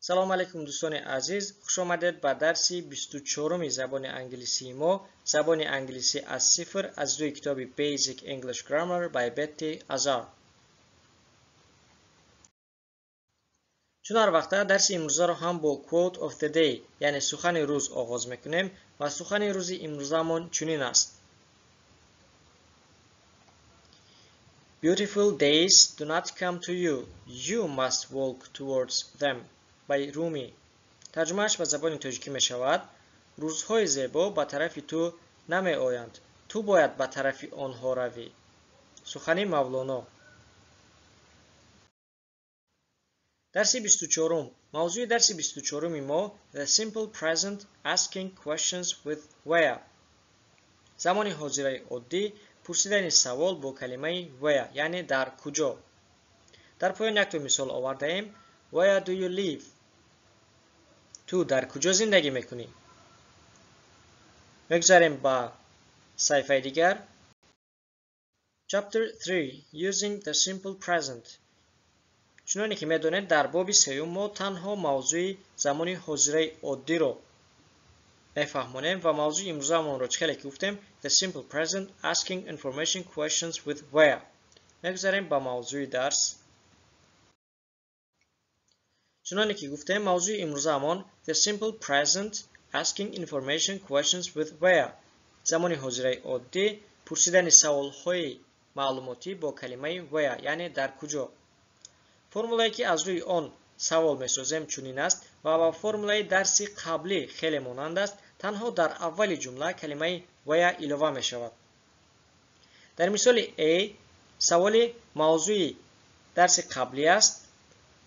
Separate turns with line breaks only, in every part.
Салом алейкум, дӯстони азиз, хуш омадед ба дарси 24-уми забони англисии мо. Забони англисӣ аз сифр аз рӯи китоби Basic English Grammar by Betty Azar. Чун ҳар вақта дарси имрӯзаро ҳам бо Quote of the Day, яъне сухани рӯз оғоз мекунем ва сухани рӯзи имрӯзамон чунин аст. Beautiful days do not come to you. You must walk towards them. By Rumi. Тарҷумааш ба забони тоҷикӣ мешавад: рӯзҳои зебо ба тарафи ту намеоянд, ту бояд ба тарафи онҳо равӣ. Сухани Мавлоно. Дарси 24-ум. Мавзӯи дарси 24-уми мо The Simple Present Asking Questions with Where. Замони ҳозираи оддӣ, пурсидани савол бо калимаи where, яъне дар куҷо. Дар поён якто мисол овардаем. Where do you live? Ту дар куҷо зиндагӣ мекунӣ? Мегузарем ба саҳифаи дигар. Chapter 3: Using the Simple Present. Чуноне ки медонед, дар боби сеюм мо танҳо мавзӯи замони ҳозираи оддиро мефаҳмонем ва мавзӯи имрӯзаамонро чӣ хеле ки гуфтем The Simple Present Asking Information Questions with Where. Мегузарем ба мавзӯи дарс. Чуноне ки гуфтем, мавзӯи имрӯзаамон The Simple Present Asking Information Questions with Where. Замони ҳозираи оддӣ, пурсидани саволҳои маълумотӣ бо калимаи where, яъне дар куҷо. Формулае ки аз рӯи он савол месозем чунин аст ва ба формулаи дарси қаблӣ хеле монанд аст, танҳо дар аввали ҷумла калимаи where илова мешавад. Дар мисоли A саволи мавзӯи дарси қаблӣ аст.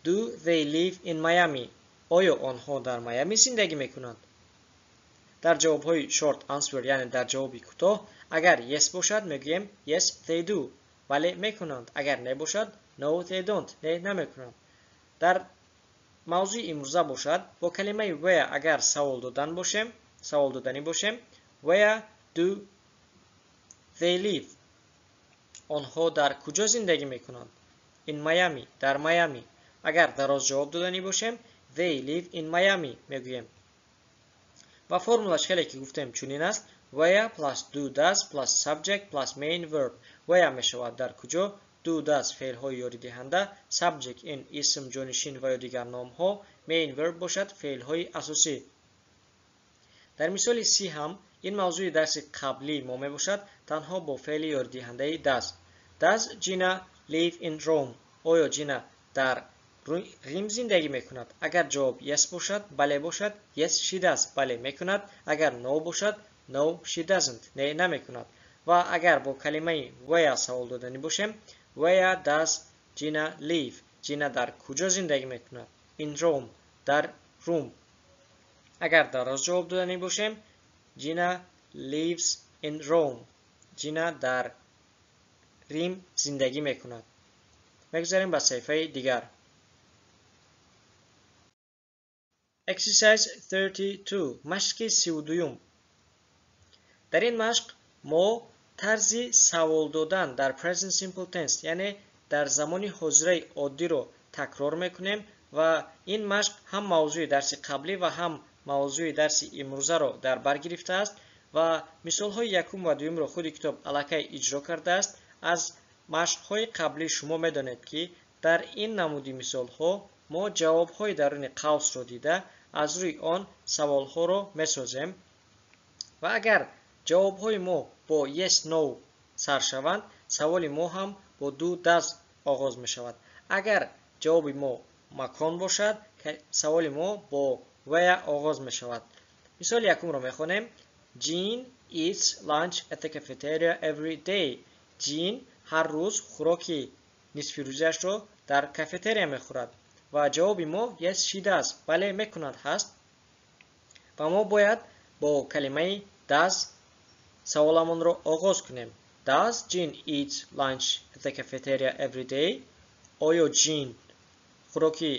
Do they live in Miami? Оё онҳо дар Майами зиндагӣ мекунанд? Дар ҷавобҳои short answer, яъне дар ҷавоби кӯтоҳ, агар yes бошад, мегӯем yes they do, бале мекунанд. Агар не бошад, no they don't, не намекунанд. Дар мавзӯи имрӯза бошад, бо калимаи where агар савол доданӣ бошем, where do they live? Онҳо дар куҷо зиндагӣ мекунанд? In Miami, дар Майами. Агар дароз ҷавоб доданӣ бошем, they live in Miami мегӯем. Ва формулаш хеле ки гуфтем чунин аст: where plus do does plus subject plus main verb. Where мешавад дар куҷо, do does феълҳои ёридиҳанда, subject ин исм, ҷонишин ва ё дигар номҳо, main verb бошад феълҳои асосӣ. Дар мисоли C ҳам ин мавзӯи дарси қаблии мо мебошад, танҳо бо феъли ёридиҳандаи does. Does Gina live in Rome? Оё Gina дар Рим зиндагӣ мекунад? Агар ҷавоб yes бошад, бале бошад, yes she does, бале мекунад. Агар no бошад, no she doesn't, не намекунад. Ва агар бо калимаи where савол доданӣ бошем, where does Gina live? Gina дар куҷо зиндагӣ мекунад? In Rome, дар Рум. Агар дароз ҷавоб доданӣ бошем, Gina lives in Rome. Gina дар Рим зиндагӣ мекунад. Мегузарем ба саҳифаи дигар. Exercise 32. Машқи 32. Дар ин машқ мо тарзи савол додан дар Present Simple Tense, яъне дар замони ҳозираи оддиро такрор мекунем ва ин машқ ҳам мавзӯи дарси қаблӣ ва ҳам мавзӯи дарси имрӯзаро дар бар гирифтааст ва мисолҳои якум ва дуюмро худи китоб аллакай иҷро кардааст. Аз машқҳои қаблӣ шумо медонед, ки дар ин намуди мисолҳо мо ҷавобҳои даруни қавсро дида аз рӯи он саволҳоро месозем ва агар ҷавобҳои мо бо yes no сар шаванд, саволи мо ҳам бо do does оғоз мешавад. Агар ҷавоби мо макон бошад, саволи мо бо where оғоз мешавад. Мисоли якумро мехонем. Jean eats lunch at the cafeteria every day. Jean ҳар рӯз хӯроки нисфирӯзиашро дар кафетерия мехӯрад. Ва ҷавоби мо yes she does, бале мекунад ҳаст. Ва мо бояд бо калимаи does саволамонро оғоз кунем. Does Jean eat lunch at the cafeteria every day? Оё Jean хӯроки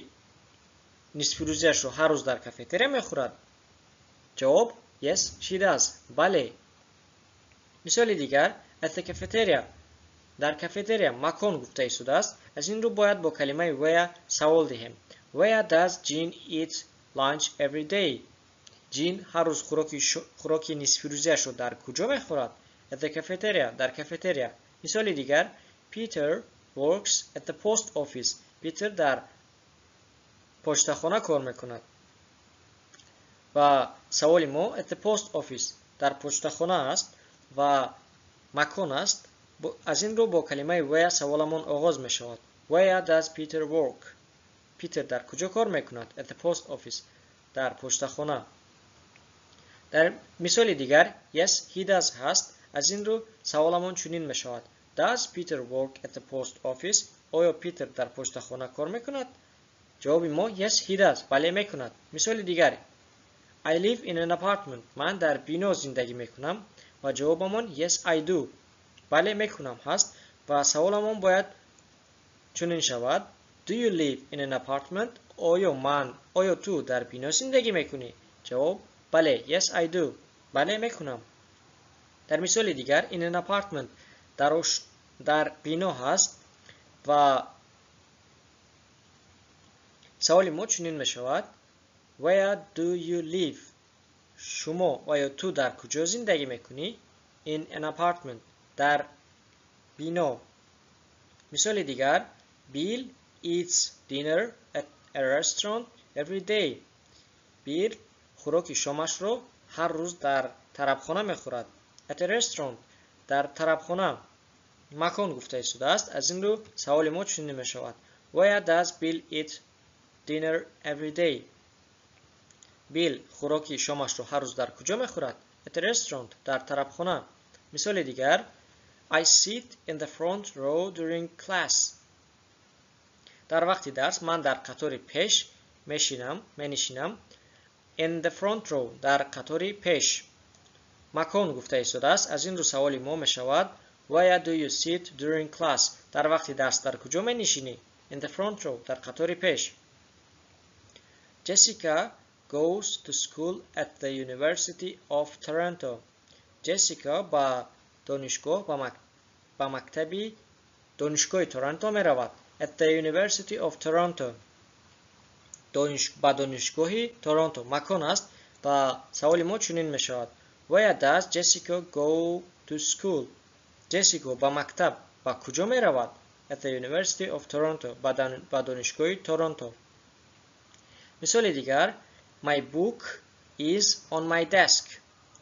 нисфирӯзиашро ҳар рӯз дар кафетерия мехӯрад? Ҷавоб yes she does, бале. Мисоли дигар at the cafeteria, дар кафетерия макон гуфта истодааст. Аз ин рӯ бояд бо калимаи where савол диҳем. Where does Jean eat lunch every day? Ҷин ҳар рӯз хӯроки нисфирӯзиашро дар куҷо мехӯрад? At the cafeteria, дар кафетерия. Мисоли дигар: Peter works at the post office. Питер дар почтахона кор мекунад. Ва саволи мо at the post office, дар почтахона аст ва макон аст. Аз ин рӯ бо калимаи where саволамон оғоз мешавад. Where does Peter work? Питер дар куҷо кор мекунад? At the post office, дар почтахона. Дар мисоли дигар yes, he does ҳаст. Аз ин рӯ саволамон чунин мешавад: Does Peter work at the post office? Оё Питер дар почтахона кор мекунад? Ҷавоби мо yes, he does, бале, мекунад. Мисоли дигар: I live in an apartment. Ман дар бино зиндагӣ мекунам ва ҷавобамон yes, I do, бале, мекунам ҳаст ва саволамон бояд чунин шавад: Do you live in an apartment? Оё ту дар бино зиндагӣ мекунӣ? Ҷавоб бале, yes, I do, бале, мекунам. Дар мисоли дигар in an apartment, дар бино ҳаст ва саволи мо чунин мешавад: Where do you live? Шумо ва ё ту дар куҷо зиндагӣ мекунӣ? In an apartment, дар бино. Мисоли дигар: Bill eats dinner at a restaurant every day. Билл хӯроки шомашро ҳар рӯз дар тарабхона мехӯрад. At a restaurant, дар тарабхона, макон гуфта истодааст. Аз ин рӯ саволи мо чунин мешавад: Where does Bill eat dinner every day? Билл хӯроки шомашро ҳар рӯз дар куҷо мехӯрад? At a restaurant, дар тарабхона. Мисоли дигар: I sit in the front row during class. Дар вақти дарс ман дар қатори пеш менишинам. In the front row, дар қатори пеш, макон гуфта истодааст. Аз ин рӯ саволи мо мешавад: Where do you sit during class? Дар вақти дарс дар куҷо менишинӣ? In the front row, дар қатори пеш. Jessica goes to school at the University of Toronto. Jessica ба донишгоҳ, ба мактаби донишгоҳи Торонто меравад. At the University of Toronto, ба донишгоҳи Торонто, макон аст ва саволи мо чунин мешавад: Where does Jessica go to school? Jessica ба мактаб ба куҷо меравад? At the University of Toronto, ба донишгоҳи Торонто. Мисоли дигар: My book is on my desk.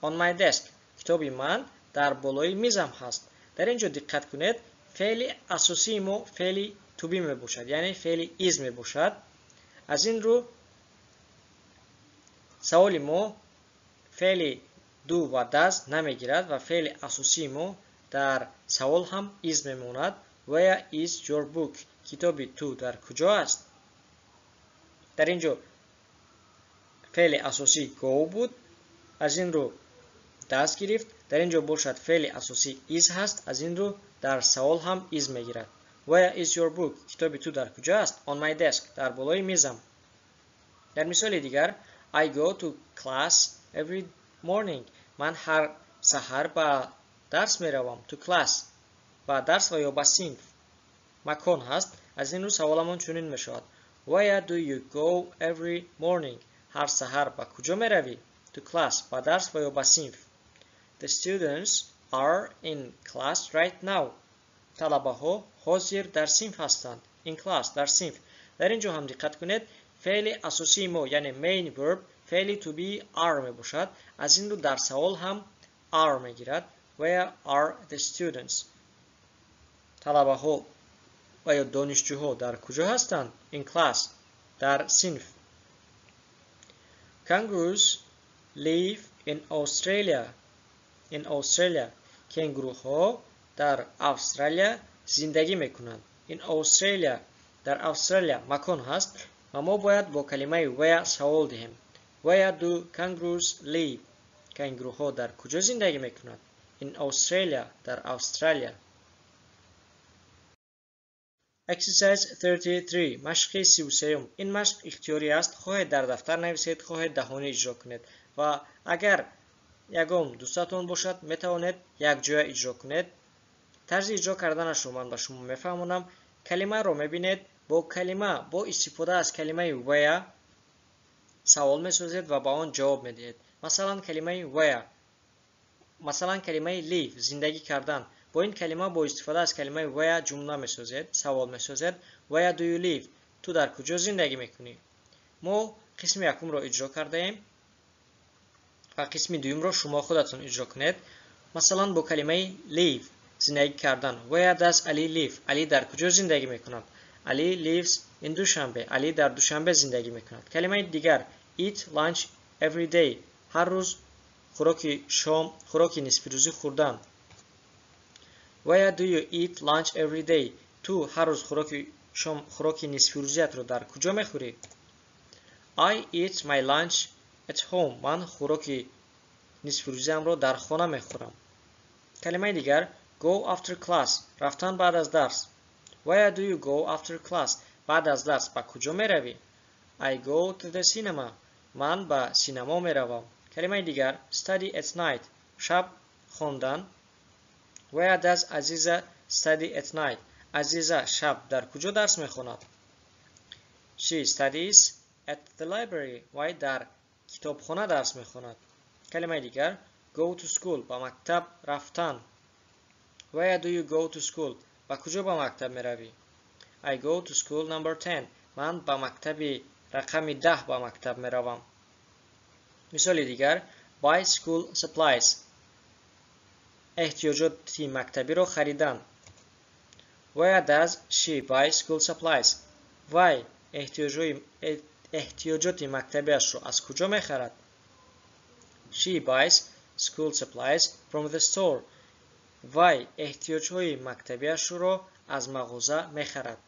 On my desk, китоби ман дар болои мизам ҳаст. Дар ин ҷо диққат кунед, феъли асосии мо феъли to be мебошад, яъне феъли is мебошад. Аз ин рӯ саволи мо феъли do ва does намегирад ва феъли асосии мо дар савол ҳам is мемонад. Where is your book? Китоби ту дар куҷо аст? Дар ин ҷо феъли асосӣ go буд, аз ин рӯ does гирифт. Дар ин ҷо бошад феъли асосӣ is ҳаст, аз ин рӯ дар савол ҳам is мегирад. Where is your book? Китоби ту дар куҷо аст? On my desk, дар болои мизам. Дар мисоли дигар: I go to class every morning. Ман ҳар саҳар ба дарс меравам. To class, ба дарс ва ё ба синф, макон ҳаст. Аз ин рӯ саволамон чунин мешавад: Where do you go every morning? Ҳар саҳар ба куҷо меравӣ? To class, ба дарс ва ё ба синф. The students are in class right now. Талабаҳо ҳозир дар синф ҳастанд. In class, дар синф. Дар ин ҷо ҳам диққат кунед, феъли асосии мо, яъне main verb, феъли to be are мебошад. Аз ин рӯ дар савол ҳам are мегирад. Where are the students? Талабаҳо ва ё донишҷӯҳо дар куҷо ҳастанд? In class, дар синф. Kangaroos live in Australia. In Australia, кенгуруҳо дар Австралия зиндагӣ мекунанд. In Australia, дар Австралия, макон ҳаст ва мо бояд бо калимаи where савол диҳем. Where do kangaroos live? Кенгуруҳо дар куҷо зиндагӣ мекунанд? In Australia, дар Австралия. Exercise 33, машқи 33. Ин машқ ихтиёрӣ аст, хоҳед дар дафтар нависед, хоҳед даҳонӣ иҷро кунед ва агар ягон дӯстатон бошад, метавонед якҷоя иҷро кунед. Тарзи иҷро карданашро ман ба шумо мефаҳмонам. Калимаро мебинед. Бо калима, бо истифода аз калимаи where савол месозед ва ба он ҷавоб медиҳед. Масалан, калимаи where, масалан, калимаи live, зиндагӣ кардан. Бо ин калима, бо истифода аз калимаи where ҷумла месозед, савол месозед. Where do you live? Ту дар куҷо зиндагӣ мекунӣ? Мо қисми якумро иҷро кардаем ва қисми дуюмро шумо худатон иҷро кунед. Масалан, бо калимаи live, зиндагӣ кардан. Where does Ali live? Али дар куҷо зиндагӣ мекунад? Ali lives in Dushanbe. Али дар Душанбе зиндагӣ мекунад. Калимаи дигар eat lunch every day. Ҳар рӯз хӯроки шом, хӯроки нисфирӯзӣ хӯрдан. Where do you eat lunch every day? Ту ҳар рӯз хӯроки шом, хӯроки нисфирӯзиятро дар куҷо мехӯрӣ? I eat my lunch at home. Ман хӯроки нисфирӯзиамро дар хона мехӯрам. Калимаи дигар go after class. Рафтан баъд аз дарс. Where do you go after class? Баъд аз дарс ба куҷо меравӣ? I go to the cinema. Ман ба синемо меравам. Калимаи дигар study at night. Шаб хондан. Where does Aziza study at night? Азиза шаб дар куҷо дарс мехонад? She studies at the library. Вай дар китобхона дарс мехонад. Калимаи дигар go to school. Ба мактаб рафтан. Where do you go to school? Ба куҷо ба мактаб меравӣ? I go to school number 10. Ман ба мактаби рақами 10 ба мактаб меравам. Мисоли дигар buy school supplies. Эҳтиёҷоти мактабиро харидан. Where does she buy school supplies? Вай эҳтиёҷоти мактабиашро аз куҷо мехарад? She buys school supplies from the store. Вай эҳтиёҷҳои мактабиашро аз мағоза мехарад.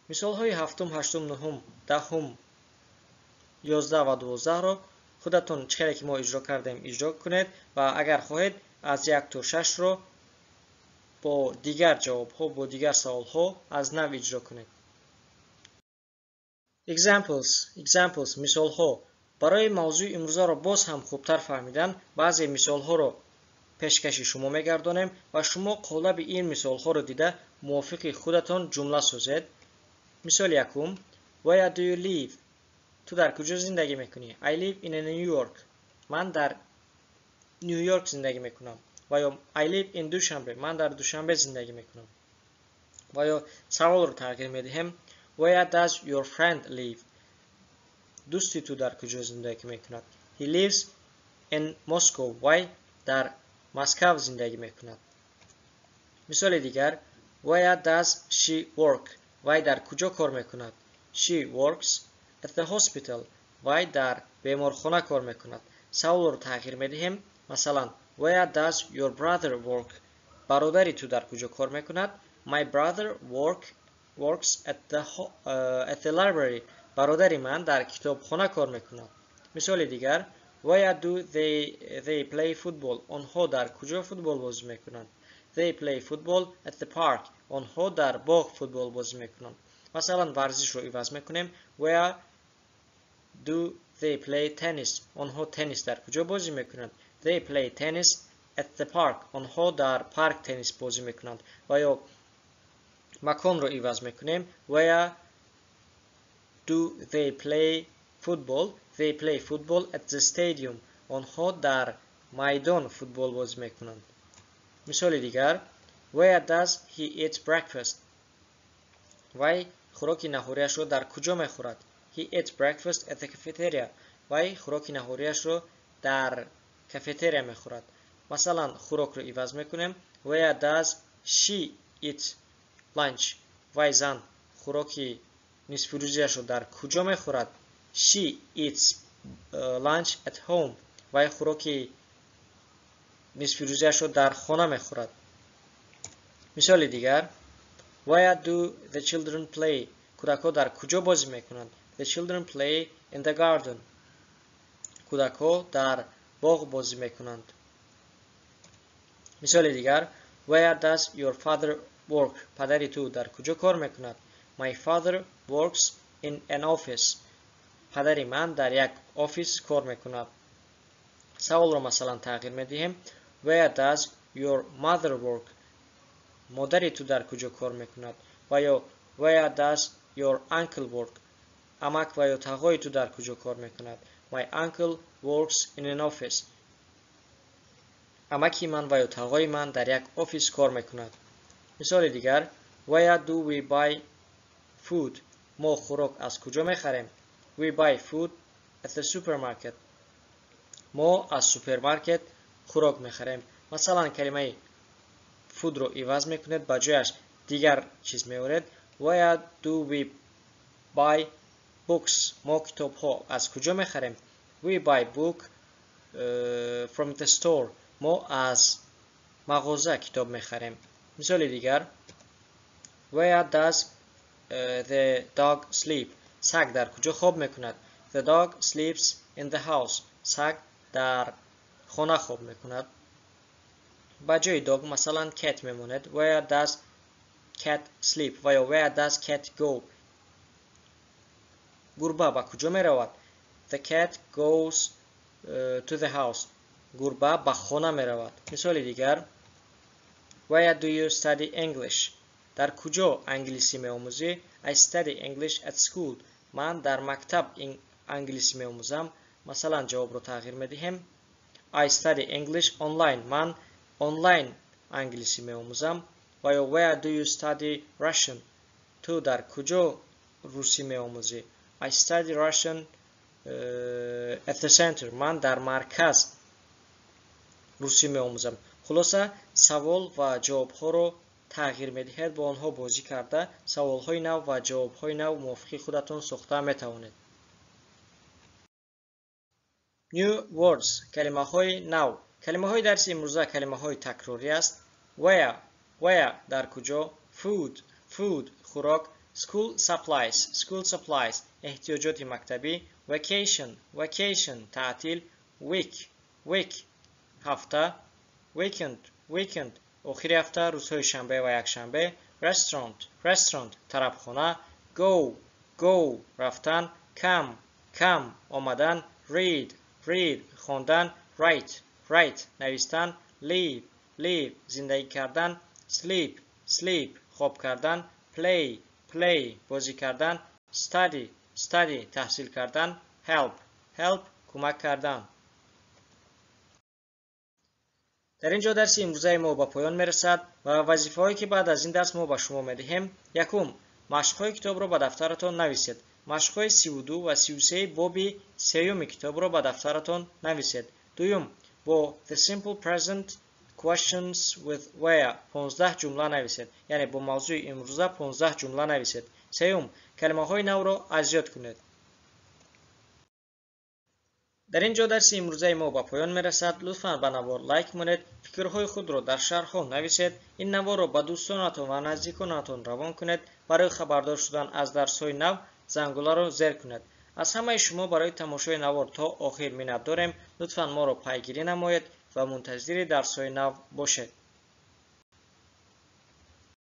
Мисолҳои ҳафтум, ҳаштум, нуҳум, даҳум, 11 ва 12-ро худатон чӣ хеле ки мо иҷро кардем, иҷро кунед ва агар хоҳед, аз як то шашро бо дигар ҷавобҳо, бо дигар саволҳо аз нав иҷро кунед. Examples, examples, мисолҳо. Барои мавзӯи имрӯзаро боз ҳам хубтар фаҳмидан баъзе мисолҳоро пешкаши шумо мегардонем ва шумо қолаби ин мисолҳоро дида мувофиқи худатон ҷумла созед. Мисоли якум: Where do you live? Ту дар куҷо зиндагӣ мекунӣ? I live in New York. Ман дар Нью Йорк зиндагӣ мекунам. Ва ё I live in Dushanbe. Ман дар Душанбе зиндагӣ мекунам. Ва ё саволро тағйир медиҳем: Where does your friend live? Дӯсти ту дар куҷо зиндагӣ мекунад? He lives in Moscow. Вай дар Москав зиндагӣ мекунад. Мисоли дигар: Where does she work? Вай дар куҷо кор мекунад? She works at the hospital. Вай дар беморхона кор мекунад. Саволро тағйир медиҳем. Масалан, Where does your brother work? Бародари ту дар куҷо кор мекунад? My brother works at the library. Бародари ман дар китобхона кор мекунад. Мисоли дигар: Where do they play football? Онҳо дар куҷо футбол бозӣ мекунанд? They play football at the park. Онҳо дар боғ футбол бозӣ мекунанд. Масалан, варзишро иваз мекунем. Where do they play tennis? Онҳо теннис дар куҷо бозӣ мекунанд? They play tennis at the park. Онҳо дар парк теннис бозӣ мекунанд. Ва ё маконро иваз мекунем. Where do they play football? They play football at the stadium. Онҳо дар майдон футбол бозӣ мекунанд. Мисоли дигар: Where does he eat breakfast? Вай хӯроки наҳориашро дар куҷо мехӯрад? He eats breakfast at the cafeteria. Вай хӯроки наҳориашро дар кафетерия мехӯрад. Масалан, хӯрокро иваз мекунем. Where does she eat lunch? Вай зан хӯроки нисфирӯзиашро дар куҷо мехӯрад? She eats lunch at home. Вай хӯроки нисфирӯзиашро дар хона мехӯрад. Мисоли дигар: Where do the children play? Кӯдакҳо дар куҷо бозӣ мекунанд? The children play in the garden. Кӯдакҳо дар боғ бозӣ мекунанд. Мисоли дигар: Where does your father work? Падари ту дар куҷо кор мекунад? My father works in an office. Падари ман дар як офис кор мекунад. Саволро, масалан, тағйир медиҳем. Where does your mother work? Модари ту дар куҷо кор мекунад? Ва ё Where does your uncle work? Амак ва ё тағои ту дар куҷо кор мекунад? My uncle works in an office. Амаки ман ва ё тағои ман дар як офис кор мекунад. Мисоли дигар: Where do we buy food? Мо хӯрок аз куҷо мехарем? We buy food at the supermarket. Мо аз супермаркет хӯрок мехарем. Масалан, калимаи food-ро иваз мекунед, ба ҷояш дигар чиз меоред. Where do we buy books? Мо китобҳо аз куҷо мехарем? We buy book from the store. Мо аз мағоза китоб мехарем. Мисоли дигар: Where does the dog sleep? Саг дар куҷо хоб мекунад? The dog sleeps in the house. Саг дар хона хоб мекунад. Ба ҷои dog масалан cat мемонед. Where does cat sleep? Ва ё where does cat go? Гурба ба куҷо меравад? The cat goes to the house. Гурба ба хона меравад. Мисоли дигар: Where do you study English? Дар куҷо англисӣ меомӯзӣ? I study English at school. Ман дар мактаб англисӣ меомӯзам. Масалан, ҷавобро тағйир медиҳем. I study English online. Ман онлайн англисӣ меомӯзам. Ва ё where do you study Russian? Ту дар куҷо русӣ меомӯзӣ? I study Russian at the center. Ман дар марказ русӣ меомӯзам. Хулоса, савол ва ҷавобҳоро тағйир медиҳед, бо онҳо бозӣ карда саволҳои нав ва ҷавобҳои нав мувофиқи худатон сохта метавонед. New words, калимаҳои нав. Калимаҳои дарси имрӯза калимаҳои такрорӣ аст. Where, where дар куҷо, food, food хӯрок, school supplies, school supplies эҳтиёҷоти мактабӣ, vacation, vacation таътил, week, week ҳафта, weekend, weekend охири ҳафта, рӯзҳои шанбе ва якшанбе, restaurant, restaurant тарабхона, go, go рафтан, come, come омадан, read, read хондан, write, write навистан, live, live зиндагӣ кардан, sleep, sleep хоб кардан, play, play бозӣ кардан, study, study таҳсил кардан, help, help кӯмак кардан. Дар ин ҷо дарси имрӯзаи мо ба поён мерасад ва вазифаҳое ки баъд аз ин дарс мо ба шумо медиҳем: якум, машқҳои китобро ба дафтаратон нависед. Машқҳои 32 ва 33 боби сеюми китобро ба дафтаратон нависед. Дуюм, бо The Simple Present Questions with Where 15 ҷумла нависед, яъне бо мавзӯи имрӯза 15 ҷумла нависед. Сеюм, калимаҳои навро аз ёд кунед. Дар ин ҷо дарси имрӯзаи мо ба поён мерасад. Лутфан ба навор лайк монед, фикрҳои худро дар шарҳҳо нависед, ин наворро ба дӯстонатон ва наздиконатон равон кунед. Барои хабардор шудан аз дарсҳои нав зангуларо зер кунед. Аз ҳамаи шумо барои тамошои навор то охир миннат дорем. Лутфан моро пайгирӣ намоед ва мунтазири дарсҳои нав бошед.